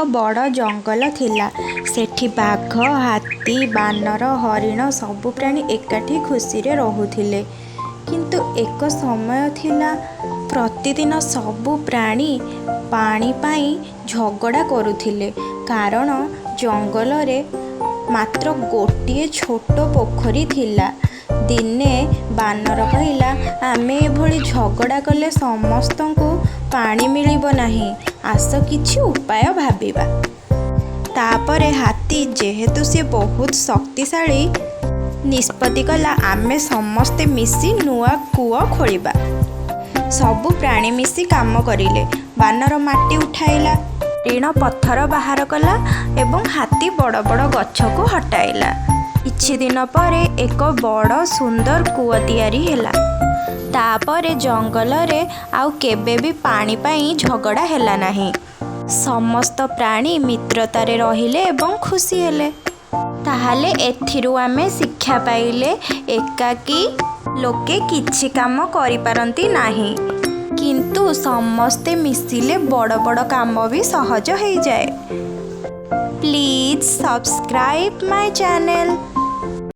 ଏକ ବଡ଼ ଜଙ୍ଗଲ ଥିଲା। ସେଠି ବାଘ, ହାତୀ, ବାନର, ହରିଣ ସବୁ ପ୍ରାଣୀ ଏକାଠି ଖୁସିରେ ରହୁଥିଲେ। କିନ୍ତୁ ଏକ ସମୟ ଥିଲା, ପ୍ରତିଦିନ ସବୁ ପ୍ରାଣୀ ପାଣି ପାଇଁ ଝଗଡ଼ା କରୁଥିଲେ, କାରଣ ଜଙ୍ଗଲରେ ମାତ୍ର ଗୋଟିଏ ଛୋଟ ପୋଖରୀ ଥିଲା। ଦିନେ ବାନର କହିଲା, ଆମେ ଏଭଳି ଝଗଡ଼ା କଲେ ସମସ୍ତଙ୍କୁ ପାଣି ମିଳିବ ନାହିଁ। ଆସ କିଛି ଉପାୟ ଭାବିବା। ତାପରେ ହାତୀ, ଯେହେତୁ ସେ ବହୁତ ଶକ୍ତିଶାଳୀ, ନିଷ୍ପତ୍ତି କଲା, ଆମେ ସମସ୍ତେ ମିଶି ନୂଆ କୂଅ ଖୋଳିବା। ସବୁ ପ୍ରାଣୀ ମିଶି କାମ କରିଲେ। ବାନର ମାଟି ଉଠାଇଲା, ହରିଣ ପଥର ବାହାର କଲା ଏବଂ ହାତୀ ବଡ଼ ବଡ଼ ଗଛକୁ ହଟାଇଲା। କିଛି ଦିନ ପରେ ଏକ ବଡ଼ ସୁନ୍ଦର କୂଅ ତିଆରି ହେଲା। ତାପରେ ଜଙ୍ଗଲରେ ଆଉ କେବେ ବି ପାଣି ପାଇଁ ଝଗଡ଼ା ହେଲା ନାହିଁ। ସମସ୍ତ ପ୍ରାଣୀ ମିତ୍ରତାରେ ରହିଲେ ଏବଂ ଖୁସି ହେଲେ। ତାହେଲେ ଏଥିରୁ ଆମେ ଶିକ୍ଷା ପାଇଲେ, ଏକାକୀ ଲୋକେ କିଛି କାମ କରିପାରନ୍ତି ନାହିଁ, କିନ୍ତୁ ସମସ୍ତେ ମିଶିଲେ ବଡ଼ ବଡ଼ କାମ ବି ସହଜ ହେଇଯାଏ। Please subscribe my channel.